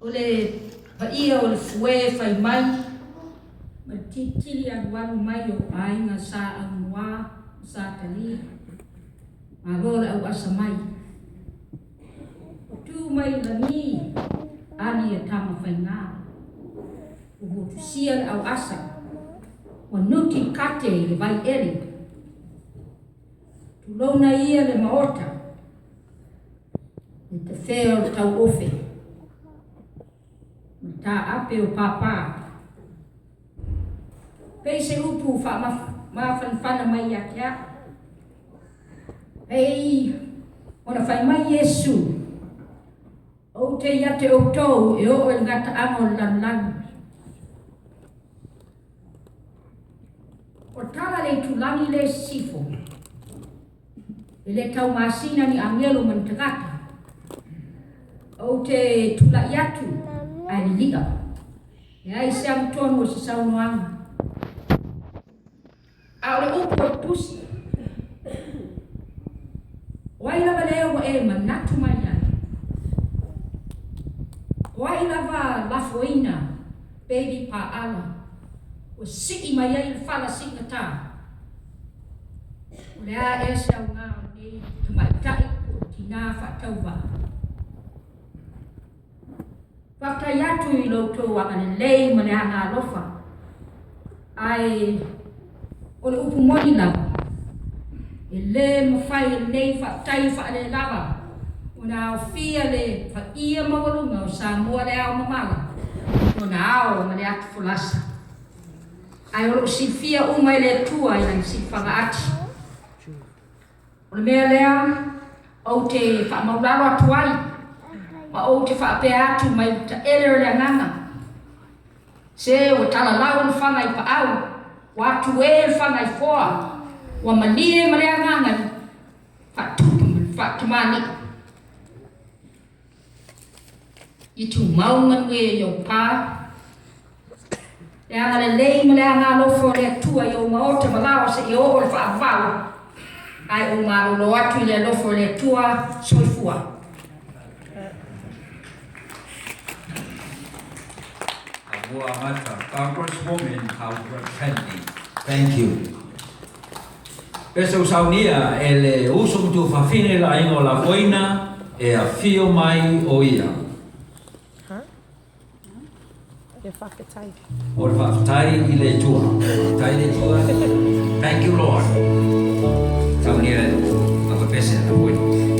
O le paia o le fue fai mai ma le tilitili alualu mai o aiga Sa Augenoa ma Sa Tali, malo le auasa mai. Ua tu mai i lagi ali a Tamafaiga, ua motusia le auasa, ua nuti kate i le vai eli. Tulouna ia le maota, le tafea o le tauofe, ma le taape o pāpā. Pei se upu faamafanafana mai ia te au. Pei ona fai mai Iesu, Ou te ia te outou e oo i le gataaga o le lalolagi. O tala le itulagi le sisifo, e le taumasina ni agelu ma ni tagata. Ou te tulai atu ae lili'a, leai se agatonu o se saunoaga. A o le upu o le Tusi, O ai lava lea ua e manatu mai ai? O ai lava lafoina baby paaga ua sii mai ai le fala siigatā? O le a ea se aoga o lenei tamaitai po o tinā faatauvaa? Faafetai atu i lo outou agalelei ma le aga alofa, ae o le upu moni lava, e le mafai e lenei faafetai faalelava ona aofia le paia maualuga o Samoa le ao mamala, lona ao ma le atu folasa. Ae o lo o silafia uma e le Atua i lana silafaga ati. O le mea lea ou te faamaulalo atu ai ma ou te faapea atu mai le taele o le agaga, se ua talalau le faga i paau, ua atu e le faga i foa, ua malie ma le agaga i le faatupu ma le faatamalii. I tumau manuia i ou pa, le agalelei ma le agalofa o le Atua i ou maota ma laoa seia oo le faavavau, ae ou malolo atu i le alofa o le Atua. Soifua. Ua amata, Congresswoman Howard Kennedy. Thank you. Pese ua saunia e le uso ma tuafafine le aiga o Lafoina e afio mai o ia. O le faafetai i le Atua. Faafetai i le Atua. Thank you Lord. Saunia e Papa Pese Lafoina.